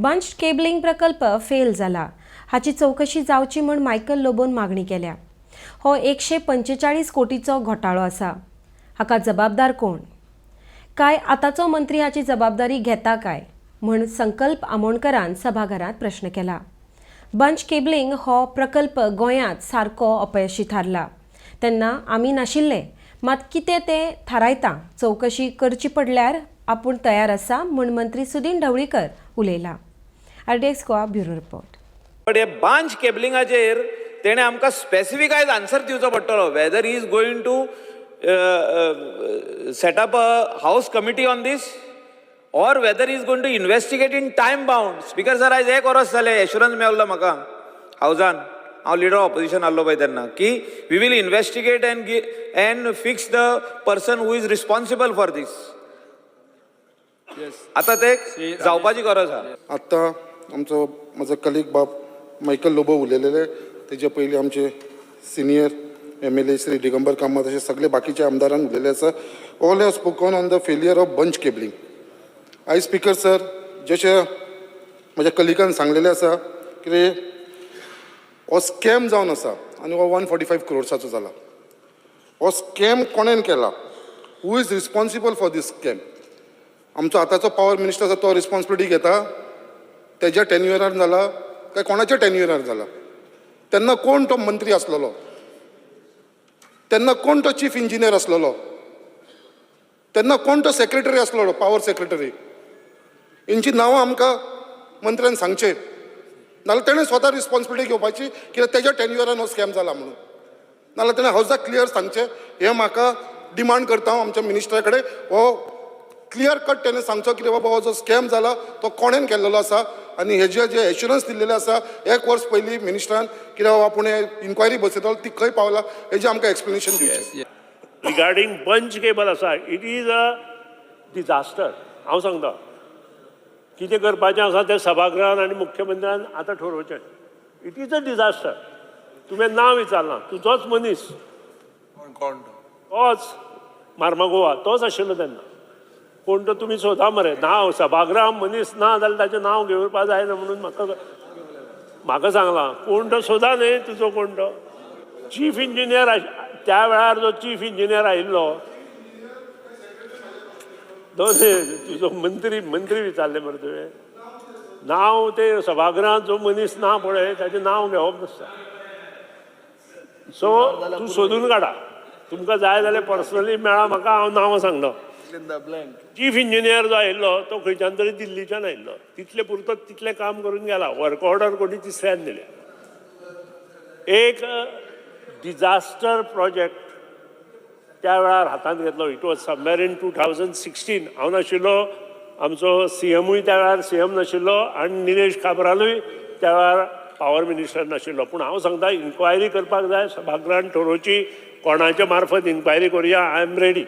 Bunch cabling प्रकल्प fail जाला. हाची चवकशी जावची म्हूण मायकल लोबोन मागणी केल्या. हो 145 कोटीचो घोटाळो आसा. हाका जबाबदार कोण? काय आतांचो मंत्री हाची जबाबदारी घेता काय म्हूण संकल्प आमोणकरान सभाघरांत प्रश्न केला. बंच केबलिंग हो प्रकल्प गोंयांत सारको अपयशी थारला. तेन्ना आमी नाशिल्ले, मात कितें तें थारायता, चवकशी करची पडल्यार आपूण तयार आसा म्हूण मंत्री सुदीन ढवळीकर उलयला. RDX Goa, bureau report. But हे बांच केबलिंगाचेर तेणें आमकां स्पेसिफीक आयज आन्सर दिवचो पडटलो, whether he's going to set up a house committee on this or whether he's going to investigate in time bound. Speaker sir, आयज एक वरस जालें, एश्युरन्स मेवलो म्हाका हावजान, हांव लिडर ऑपोजिशन आहलो पळय तेन्ना, की we will investigate and fix the person who is responsible for this. आतां ते जावपाची गरज आहा. आत्तां आमचो म्हजो कलीग बाब मायकल लोबो उलयलेले, तेजे पयलीं आमचे सिनियर एमएलए श्री दिगंबर कामत, अशे सगळे बाकीचे आमदारान उलयले आसा. All have spoken on the failure of bunch cabling. आयज स्पीकर सर, जशें म्हज्या कलिगान सांगलेलें आसा की हो स्कॅम जावन आसा आनी हो 145 क्रोर्साचो जाला. हो स्कॅम कोणेन केला? Who is responsible for this scam? आमचो आतांचो पावर मिनिस्टर आसा, तो रिस्पॉन्सिबिलिटी घेता? तेज्या टेन्युअरार जाला काय कोणाच्या टेन्युअरार जाला? तेन्ना कोण तो मंत्री आसलेलो? तेन्ना कोण तो चीफ इंजिनियर आसलेलो? तेन्ना कोण तो सेक्रेटरी आसलेलो, पावर सेक्रेटरी? हेंची नांवां आमकां मंत्र्यान सांगचे, नाजाल्यार तेणें स्वता रिस्पॉन्सिबिलिटी घेवपाची, कित्याक तेज्या टेन्युअरान हो स्कॅम जाला म्हणून. नाजाल्यार तेणें हावजाक क्लियर सांगचें. हें म्हाका डिमांड करता हांव आमच्या मिनिस्टरा कडेन. हो क्लियर कट तेणें सांगचो की बाबा, हो जो स्कॅम जाला तो कोणेन केल्लेलो आसा आनी हेजे जे एश्युरन्स दिल्लेले आसा एक वर्स पयलीं मिनिस्टरान कितें बाबा, आपूण इन्क्वायरी बसयतलो, ती खंय पावला, हेजें आमकां एक्सप्लेनेशन दिवचें. रिगार्डींग बंच केबल आसा, it is a disaster. हांव सांगता, कितें करपाचें आसा तें सभागृहान आनी मुख्यमंत्र्यान आतां ठरोवचें. It is a disaster. तुवें नांव विचारलां, तुजोच मनीस. कोण? तोच मार्मागोवा, तोच आशिल्लो तेन्ना. कोण तो तुमी सोदा मरे. नांव सभागृहान मनीस ना जाल्यार ताचें नांव घेवपा जायना म्हणून म्हाका म्हाका सांगलां. कोण तो सोदा न्ही, तुजो कोण तो चीफ इंजिनियर, त्या वेळार जो चीफ इंजिनियर आयिल्लो तो. तुजो मंत्री मंत्री विचारले मरे तुवें नांव. ते सभागृहात जो मनीस ना पळय, ताचें नांव घेवप नासता. सो तूं सोदून काडा. तुमकां जाय जाल्यार पर्सनली मेळा म्हाका, हांव नांवां सांगता. चीफ इंजिनियर जो आयिल्लो तो खंयच्यान तरी दिल्लीच्यान आयिल्लो. तितले पुरतो तितलें काम करून गेला. वर्क ऑर्डर कोणी तिसऱ्यान दिल्या. एक डिजास्टर प्रोजेक्ट त्या वेळार हातांत घेतलो. It was somewhere in 2016. हांव नाशिल्लो, आमचो सीएमूय त्या वेळार सीएम नाशिल्लो आनी निलेश काब्रालूय त्या वेळार पावर मिनिस्टर नाशिल्लो. पूण हांव सांगता, इन्क्वायरी करपाक जाय. सभागृहान ठरोवची, कोणाच्या मार्फत इन्क्वायरी करुया. I am ready.